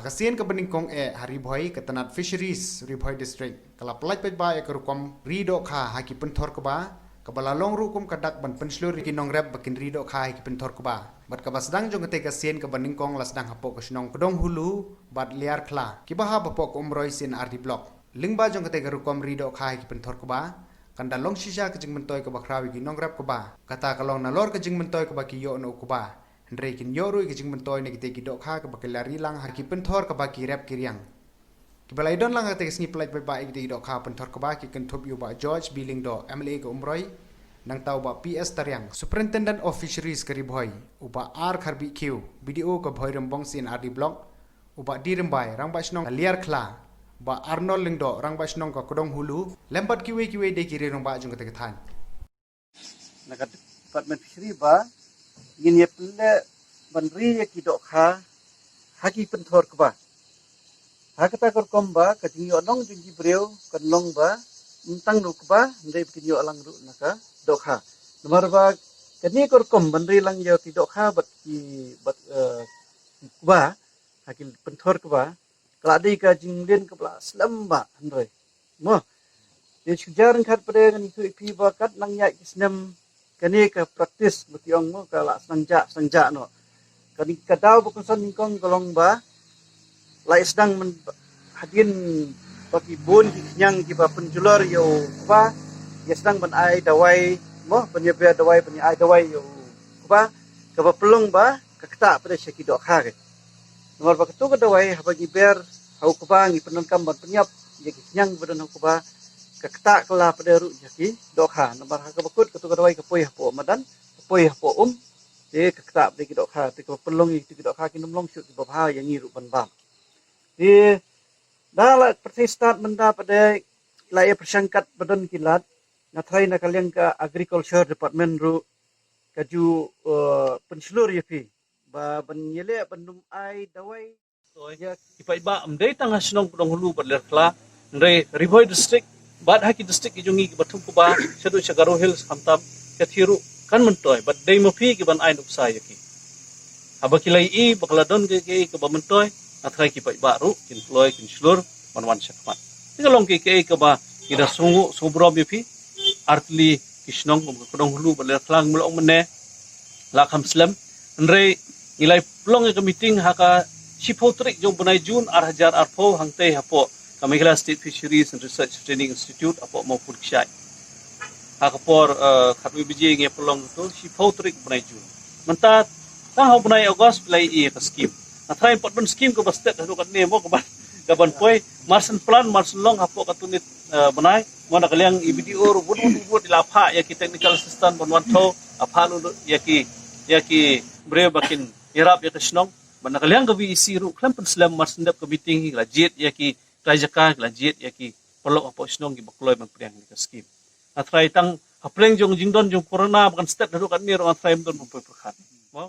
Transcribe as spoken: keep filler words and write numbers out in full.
Ka sien kaba nyngkong eh ha Ri Bhoi, ka tnat Fisheries Ri Bhoi District ka la pyllait paidbah ïa ka rukom ri dohkha ha ki pynthor kba, kaba la long ruh kum ka dak ban pynshlur ïa ki nongrep ba kin ri dohkha ha ki pynthor kba. Bad kaba sdang jong katei ka sien kaba nyngkong la sdang hapoh ka shnong Kdong Hulu bad Liar Khla, kiba hap hapoh ka Umroi C and RD Block. Lyngba jong katei ka rukom ri dohkha ha ki pynthor kba, kan da long shisha ka jingmyntoi kaba khraw ïa ki nongrep kba. Kata ka long nalor ka jingmyntoi kaba ki ïoh na u kba. Hynrei kin ïoh ruh ïa ka jingmyntoi na kitei ki dohkha kaba ki la ri lang ha ki pynthor kaba ki rep ki riang. Kiba la ïadon lang ha katei ka sngi pyllait paidbah ïa kitei ki dohkha pynthor kba ki kynthup ïa u Bah George B Lyngdoh, M L A ka Umroi, nangta u Bah P S Tariang, Superintendent of Fisheries ka Ri Bhoi, u Bah R Kharbih Khiew, B D O ka Bhoirymbong C and RD Block, u Bah D Rymbai, Rangbah Shnong ka Liar Khla, Bah Arnold Lyngdoh, Rangbah Shnong ka Kdong Hulu, lem bad kiwei kiwei de ki rangbah jong katei ka thaiñ. Na ka Department Fishery ba ngin ïa pynleh ban ri ïa ki dohkha ha ki pynthor kba. Ha kata ka rukom ba ka jingïoh nong jong ki briew kan long ba ym tang na u kba, hynrei ba kin ïoh lang ruh na ka dohkha. Namar ba kane ka rukom ban ri lang ïa ki dohkha bad ki, bad, eh, ki kba ha ki pynthor kba, ka la dei ka jingleh kaba la slem bha hynrei. Mo. Te shu jar ryngkat pat de ngan ïathuh ïa phi ba kat nang ïaid ki snem kane ka practice ba ki ong mo ka la sdang jah, sdang jah noh. Kane ka daw ba kongsan nyngkong ka long ba la ïa sdang man hadien ba ki bun ki khñiang kiba pynjulor ïa u kba, ïa sdang ban ai dawai mo, ban ïa ber dawai, ban ïa ai dawai ïa u kba, kaba pynlong ba ka ktah pat de sha ki dohkha ki. Namar ba kato ka dawai haba ngi ber ha u kba ngi pyndonkam ban pynïap ïa ki khñiang ba don ha u kba, ka ktah ka la pat de ruh ïa ki dohkha. Namar ha kaba kut kato ka dawai ka poi hapoh madan, ka poi hapoh um, te ka ktah pat de ki dohkha, te kaba pynlong ïa ki dohkha kin ym long shuh kiba bha ïa ngi ruh ban bam. Te da la pyrthei stad mynta pat de la ïa pyrshang kat ba don ki lad, nga tharai na ka liang ka Agriculture Department ruh ka ju, eh, pynshlur ïa phi ba ban ïaleh ban ym ai dawai. Ïa ki paidbah ym dei tang ha shnong Kdong Hulu bad Liar Khla, hynrei Ri Bhoi District bad ha ki district ki jong ngi kiba thung kba shaduh sha Garo Hills khamtam, ka thie ruh kan myntoi bad dei ma phi kiban ai nuksa ïa ki. Haba ki la ïohi ba ka la don ka, ka, kaba myntoi, nga tharai ki paidbah ruh kin kloi kin shlur ban wan shakhmat. Te ka long ka, ka, kaba ngi da sngew, sngew burom ïa phi. Artylli ki shnong kum ka Kdong Hulu bad Liar Khla, mlong mynne la kham slem. Hynrei ngi la pynlong ïa ka meeting ha ka shiphew tarik jong u bnai June ar hajar arphew hangtei hapoh ka Meghalaya State Fisheries and Research Training Institute hapoh Mawphun Kshaid. Ha ka por, eh, khatwei baje ngi pynlong tu shiphew tarik bnai June. Mynta tang ha u bnai August phi la ïohi ïa ka skim. Nga tharai pat ban skim kaba stet haduh katne mo kaban, kaban poi. Marshen plan, marshen long hapoh katto katne, eh, bnai. Mo na ka liang i B D O ruh bun bun bun i la phah ïa ki technical assistant ban wan thew, la phah lut lut ïa ki, ïa ki briew ba kin ïarap ïa ka shnong. Mo na ka liang ka V E C ruh khlem pynslem marshen dep ka meeting hi la jied ïa ki trai jaka, la jied ïa ki paralok hapoh shnong kiba kloi ban pdiang ïa ka skim. Nga tharai tang hapdeng jong jingdon jong corona ba kan stet haduh katne ruh nga tharai ym don ban poi pyrkhat. Mo?